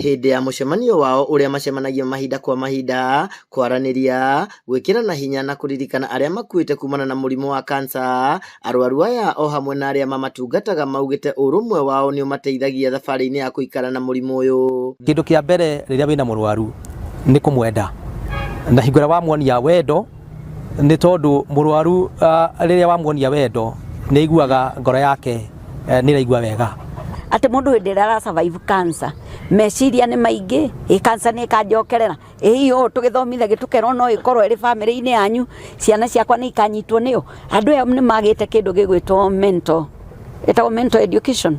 Hĩndĩ ya mũcemanio wao ũrĩa macemanagia mahinda kwa mahinda kwaranĩria, gwĩkĩrana hinya na kũririkana arĩa makuĩte kumana na mũrimũ wa kansa, arwaru aya o hamwe na arĩa mamatungataga maugĩte ũrũmwe wao nĩ ũmateithagia thabarĩ-inĩ ya gũikara na mũrimũ ũyũ. Kĩndũ kĩa mbere rĩrĩa wĩna mũrwaru nĩ kũmwenda, na hingo ĩrĩa wamuonia wendo, nĩ tondũ mũrwaru rĩrĩa wamuonia wendo nĩ aiguaga ngoro yake nĩ ĩraigua wega. Atĩ mũndũ hĩndĩ ĩrĩa ara survive cancer, meciria nĩ maingĩ, ĩ cancer nĩ ĩkanjokerera, ĩ hihi ũũ tũgĩthomithagio tũkerwo no ĩkorwo ĩrĩ bamĩrĩ-inĩ yanyu, ciana ciakwa nĩ ikanyitwo nĩyo. Andũ aya nĩ magĩte kĩndũ gĩgwĩtwo mental, ĩtagwo mental education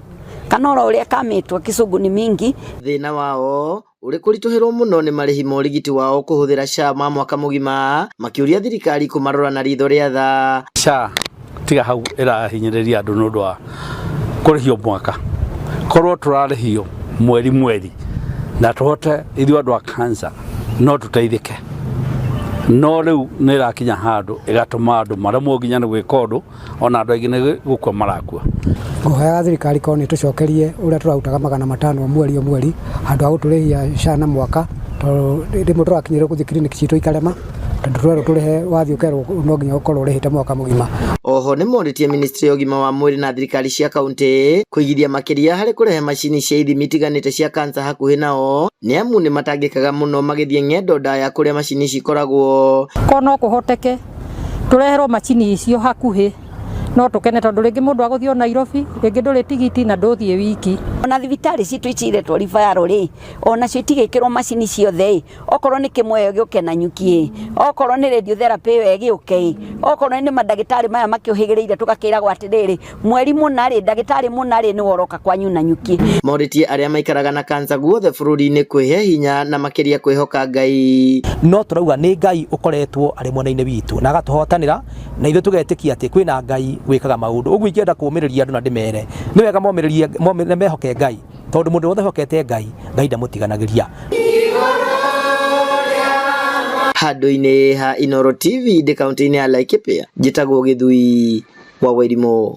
kana oro ũrĩa kamĩtwo kĩcungu ni mingi. Thĩna wao ũrĩ kũritũhĩrwo mũno nĩ marĩhi ma ũrigiti wao kũhũthĩra SHA ma mwaka mũgima, makĩũria thirikari kũmarora na ritho rĩa tha. SHA tiga hau ĩrahinyĩrĩria andũ nĩ ũndũ wa kũrĩhio mwaka, korwo tũrarĩhio mweri mweri na tũhote ithuĩ andũ a cancer no tũteithĩke, no rĩu nĩ ĩrakinya handũ ĩgatũma andũ maremwo nginya nĩ gwĩka ũndũ, ona andũ aingĩ nĩ gũkua marakua. Ngũhoyaga thirikari korwo nĩ tũcokerie ũrĩa tũrarutaga 500 o mweri o mweri handũ ha gũtũrĩhia SHA na mwaka, tondũ rĩmwe tũrakinyĩrwo gũthiĩ kiriniki citũ ikarema, tondũ twerwo tũrĩhe wathiĩ ũkerwo no nginya ũkorwo ũrĩhĩte mwaka mũgima. Oho nĩ morĩtie ministry ya ũgima wa mwĩrĩ na thirikari cia kaunti kũigithia makĩria harĩ kũrehe macini cia ithimi itiganĩte cia kansa hakuhĩ nao, nĩ amu nĩ matangĩkaga mũno magĩthiĩ ng'endo ndaya kũrĩa macini ici ikoragwo. Korwo no kũhoteke tũreherwo macini icio hakuhĩ no tũkene, tondũ rĩngĩ mũndũ agũthiĩ o Nairobi, rĩngĩ ndũrĩ tigiti na ndũthiĩ wiki. Ona thibitarĩ citũ ici iretwo referral rĩ, onacio itigĩkĩrwo macini ciothe ĩ, okorwo nĩ kĩmwe ĩyo gĩũke Nanyuki ĩ, okorwo nĩ radiotherapy ĩyo ĩgĩũke ĩ, okorwo nĩ mandagĩtarĩ maya makĩũhĩgĩrĩire tũgakĩragwo atĩrĩrĩ, mweri mũna rĩ, ndagĩtarĩ mũna rĩ, nĩwe ũroka kwanyu Nanyuki. Morĩtie arĩa maikaraga na kansa guothe bũrũri-inĩ kwĩhe hinya na makĩria kwĩhoka Ngai. No tũrauga nĩ Ngai ũkoretwo arĩ mwena-inĩ witũ na agatũhotanĩra, na ithuĩ tũgetĩkia atĩ kwĩna Ngai wĩkaga maũndũ. Ũguo ingĩenda kũũmĩrĩria andũ na ndĩmere nĩ wega momĩrĩrie, mehoke Ngai, tondũ mũndũ wothe wĩhokete Ngai, Ngai ndamũtiganagĩria. Handũ-inĩ ha Inooro TV ndĩ kaunti-inĩ ya Laikipia, njĩtagwo Gĩthui wa Wairimu.